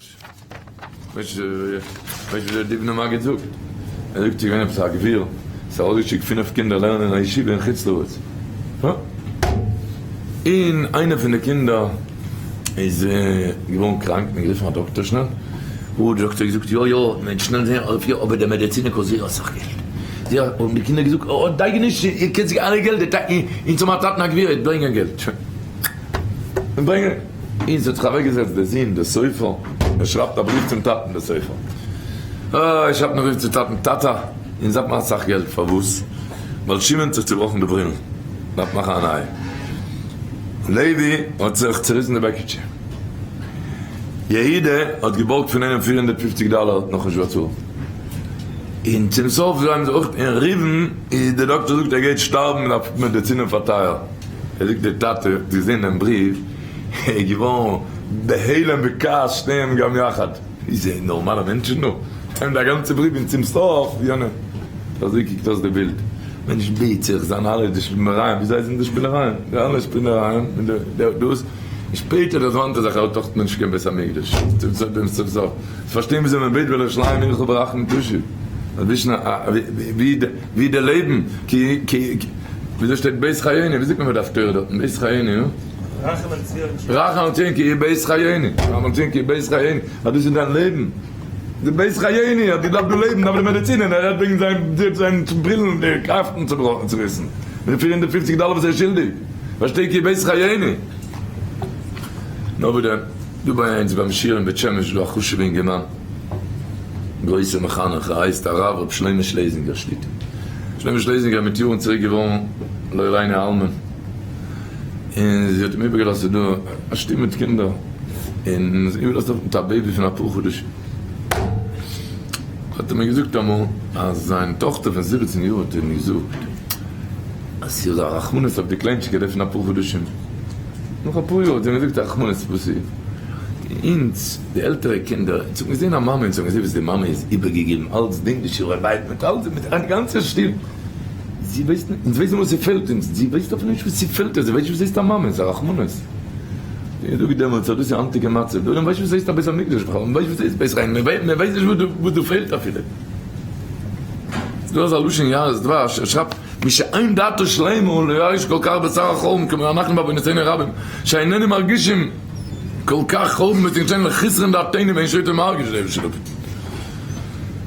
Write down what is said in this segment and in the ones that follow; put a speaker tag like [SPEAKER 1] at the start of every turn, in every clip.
[SPEAKER 1] מענטש. ווייסט ווי דער דובנער מגיד זאגט? ער זאגט ס'איז געווען עפעס א גביר, ס'האט ארויסגעשיקט פינף קינדער לערנען אין א ישיבה אין חוץ לארץ. און איינער פון די קינדער איז געווארן קראנק, מ'האט גערופן א דאקטער שנעל, האט די דאקטער געזאגט יא יא, מ'וועט שנעל זען אויף איר, אבער די מעדעצינען קאסט זייער אסאך געלט. זייער, האבן די קינדער געזאגט, אה, דאגה נישט, איר קענט זיך אלע געלט, אונז האבן א טאטן א גביר, ער וועט ברענגען געלט. שוין. און ברענגען. און ס'האט זיך אוועקגעזעצט דער זון דער סופר, ער שרייבט א בריוו צום טאטן דער סופר, אה, ער שרייבט א בריוו צום טאטן, טאטע, אונז דארף מען אסאך געלט, פארוואס? ווייל שמעון האט זיך צובראכן די ברילן, דארף מאכן א נייע, לוי האט זיך צוריסן די בעקיטשע, יהודה האט געבארגט פון איינעם 450 דאלער, האט נאכנישט באצאלט, און צום סוף זיי האבן זיך אויך, און ראובן איז דער דאקטער זאגט ער גייט שטארבן, מ'דארף מעדעצינען פאר טייער. ער זאגט דער טאטע האט געזען דעם בריוו ער איז געווארן בהלם וכעס שניהם גם יחד, ווי זענען נארמאלע מענטשן דא? נעמט א גאנצע בריוו און צום סוף יענע, אזוי קוקט אויס די בילד, מענטש בעט זיך זיין אלע די שפינערייען, ווי זיי זענען די שפינערייען, די אלע שפינערייען מיט די דאס, און שפעטער דערמאנט ער זיך ער האט דאך נישט קיין בית המקדש, צום סוף פארשטיין וויאזוי מען בעט ולירושלים עירך ברחמים תשוב, ווי די לעבן, כי כי וויאזוי שטייט בית חיינו, ווי זאגט מען ביי די הפטורה דארטן, בית חיינו, נו?
[SPEAKER 2] רחם על ציון.
[SPEAKER 1] רחם על ציון כי היא בית חיינו, רחם על ציון כי היא בית חיינו, אז דאס איז דיין לעבן, די בית חיינו, אז דו דארפסט דא לעבן דארף די מעדעצינען, ער רעדט וועגן זיין זיין ברילן די קראפטן צובראכן צוריסן, מיט די 450 דאלער וואס ער איז שולדיג, פארשטיי כי היא בית חיינו. נאר וואס דען, דא ביי אונז ביים שיעור אין בית שמש איז דא א חשוב'ע אינגערמאן, גרויסע מחנך, ער הייסט הרב ר' שלמה שלעזינגער שליט"א. שלמה שלעזינגער איז מיט יארן צוריק געווארן לא עלינו אלמן, און זי האט אים איבערגעלאזט ס'איז דא א שטוב מיט קינדער, און זי האט איבערגעלאזט דארט מיט א baby פון אפאר חדשים. האט ער מיר געזאגט אמאל אז זיין טאכטער פון 17 יאר האט אים געזאגט אז ס'איז א רחמנות אויף די קליינטשיגע פון אפאר חדשים. נאך אפאר יאר האט זי מיר געזאגט א רחמנות וואס איז אונז די עלטערע קינדער, אונז האבן געזען א מאמע, אונז האבן געזען וואס די מאמע איז איבערגעגעבן אלצדינג, די שיעורי בית מיט אלץ, מיט די גאנצע שטוב, זי ווייסט נישט, אונז ווייסן וואס ס'פעלט אונז, זי ווייסט אפילו נישט וואס ס'פעלט איר, זי ווייסט נישט וואס הייסט א מאמע, ס'איז א רחמנות. איך זאג דעמאלטס אז דאס איז היינטיגע מצב, דער עולם ווייסט נישט וואס הייסט א בית המקדש בכלל, מען ווייסט וואס הייסט בית חיים, מען ווייסט נישט וואס דא פעלט אפילו. ס'דא אזא לשון יערות דבש, ער שרייבט. מי שאין דעתו שלימה לא ירגיש כל כך בצער החורבן כמו אנחנו בעוונותינו הרבים שאיננו מרגישים כל כך חורבן ותנשנו לחסרון דעתינו ואין שוטה מרגיש לב שלו.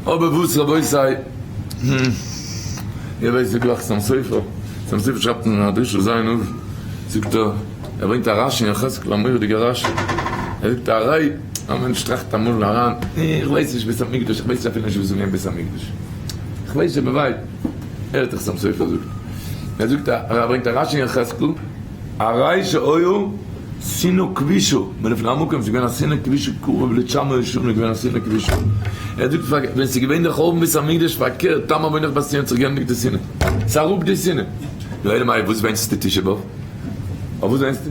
[SPEAKER 1] אבער וואס רבותי, איר ווייסט ווי גלייך סתם סופר, סתם סופר שרייבט אין הדרשה ז' אב, זאגט ער, ער ברענגט א רשי אין יחזקאל א מורא'דיגע רשי, ער זאגט הרי א מענטש טראכט אמאל אריין, איך ווייס נישט בית המקדש, איך ווייס אפילו נישט וואס איז געווען בית המקדש, איך ווייס נישט אבער ווייט. הערט איך סתם סופר זאגט, ער זאגט א, ער ברענגט א רשי אין יחזקאל, הרי שהיו שנאה כבישו, מלפני המקום ס'איז געווען א שנאה כבישו קרוב לתשע מאות שנה איז געווען א שנאה כבישו, ער זאגט פאר ווען ס'איז געווען דער חורבן בית המקדש פארקערט תם עווינך בת ציון האט זיך געענדיגט די שנאה, ס'איז אראפ די שנאה, נו אלא מאי וואס וויינסטו תשעה באב? אויף וואס וויינסטו?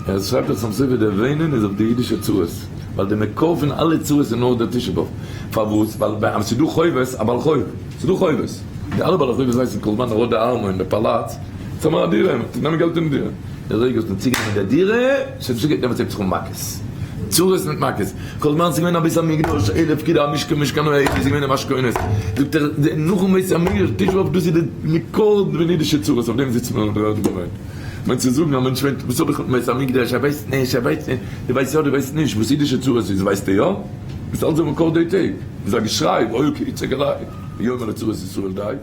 [SPEAKER 1] ער שרייבט דער חתם סופר דער וויינען איז אויף די אידישע צרות, ווייל די מקור פון אלע צרות איז נאר דער תשעה באב, פארוואס? ווייל אז ס'איז דא חובות, א בעל חוב. ס'איז דא חובות. די אלע בעלי חובות ווייסן כל זמן ער האט די ארמון און די פאלאץ, איז האמער א דירה, מ'טוט נעמען געלט אין די דירה. די רגע האסט אים צוגענומען די דירה, שוין צוגעבט דעמאלטס הייבט זיך אן מכות. צרות מיט מכות. כל זמן ס'איז געווען א בית המקדש, אלף פקידי המשכן משכן ה' איז געווען די משכונות. זאגט ער, נאכן בית המקדש, תשעה באב דאס איז די מקור פון אידישע צרות, אויף דעם זיצט מען און רעדט און וויינט. מיינט צו זאגן א מענטש וויינט, וואס האב איך מיטן בית המקדש, ער ווייסט נישט, ער ווייסט נישט. דו ווייסט יא, דו ווייסט נישט, וואס אידישע צרות איז ווייסטו יא? איז אלזא מקור די טעג איז א געשריי והיה כי יצעק אלי ויאמר לצרות ישראל די.